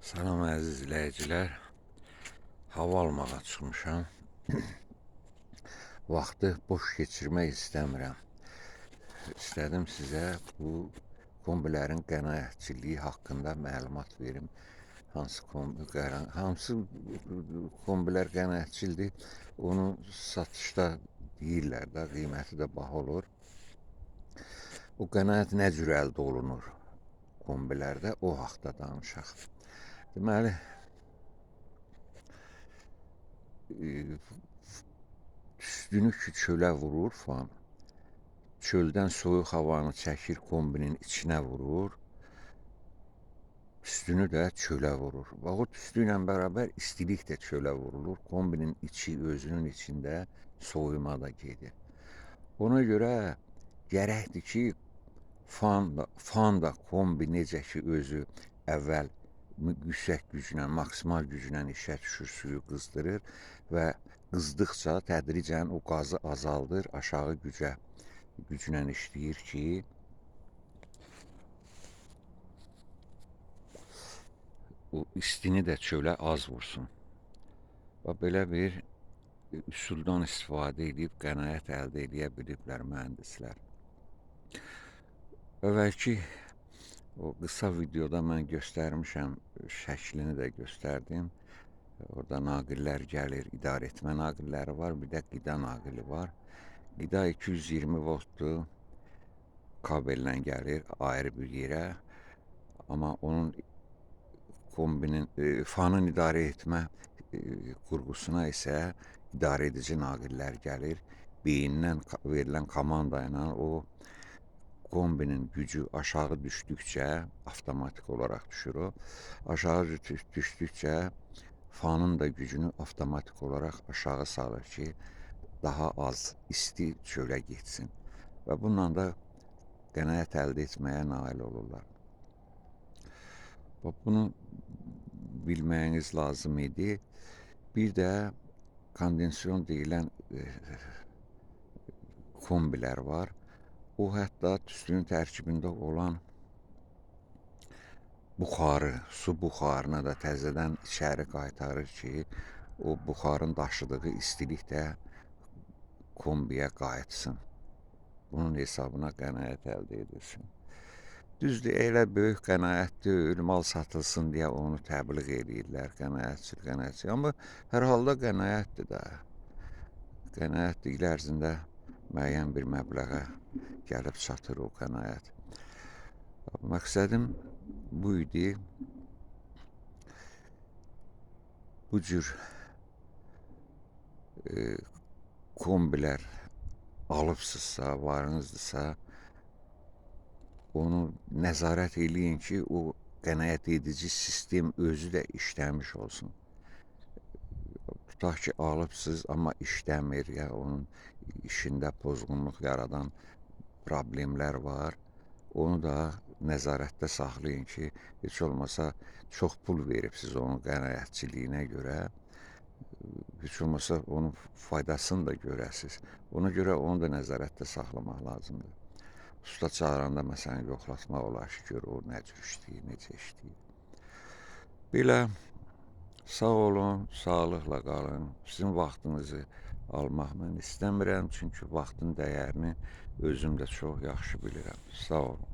Salam əziz izləyicilər. Hava almağa çıxmışam. Vaxtı boş keçirmək istəmirəm. İstədim sizə bu kombilərin qənaətçiliyi haqqında məlumat verim. Hansı kombilər qənaətçildir, onu satışda deyirlər də, qiyməti də baha olur. O qənaət nə cür əldə olunur kombilərdə, o haqda danışaq. Deməli, tüstünü ki çölə vurur fan. Çöldən soyuq havanı çəkir, kombinin içinə vurur. Tüstünü də çölə vurur. Bax, o tüstü ilə bərabər istilik də çölə vurulur. Kombinin içi özünün içində soyuma da gedir. Ona görə gərəkdir ki, fan da kombi necə ki özü əvvəl yüksək güclə, maksimal güclə işə düşür, suyu qızdırır və qızdıqca tədricən o qazı azaldır, aşağı güclə işləyir ki, o istini də çölə az vursun. Və belə bir üsuldan istifadə edib qənaət əldə edə biliblər mühəndislər. Əvvəlki o qısa videoda mən göstərmişəm, şəklini də göstərdim. Orada naqillər gəlir, idarə etmə naqilləri var, bir də qida naqili var. Qida 220 voltdur, kabellə gəlir ayrı bir yerə. Amma onun kombinin, fanın idarə etmə qurğusuna isə idarə edici naqillər gəlir. Beyindən verilən komanda ilə o kombinin gücü aşağı düşdükcə, avtomatik olaraq düşür o, aşağı düşdükcə fanın da gücünü avtomatik olaraq aşağı salır ki, daha az isti çölə getsin. Və bununla da qənaət əldə etməyə nail olurlar. Bax, bunu bilməyiniz lazım idi. Bir də kondensiyon deyilən kombilər var. O, hətta tüstünün tərkibində olan buxarı, su buxarını da təzədən içəri qaytarır ki, o buxarın daşıdığı istilik də kombiyə qayıtsın. Bunun hesabına qənaət əldə edilsin. Düzdür, elə böyük qənaət deyil, mal satılsın deyə onu təbliğ eləyirlər, qənaətçil, qənaətçil. Amma hər halda qənaətdir də. Qənaətdir, il ərzində müəyyən bir məbləğə gəlib çatır o qənaət. Məqsədim bu idi. Bu cür kombilər alıbsınızsa, varınızdırsa, onu nəzarət eləyin ki, o qənaət edici sistem özü də işləmiş olsun. Tutaq ki, alıbsınız, amma işləmir, ya onun işində pozğunluq yaradan problemlər var. Onu da nəzarətdə saxlayın ki, heç olmasa çox pul veribsiniz onun qənaətçiliyinə görə, heç olmasa onun faydasını da görəsiniz. Ona görə onu da nəzarətdə saxlamaq lazımdır. Usta çağıranda məsələn yoxlatmaq olar ki, gör o nə cür işləyir, necə işləyir. Belə, sağ olun, sağlıqla qalın. Sizin vaxtınızı almaq mən istəmirəm, çünki vaxtın dəyərini özüm də çox yaxşı bilirəm. Sağ olun.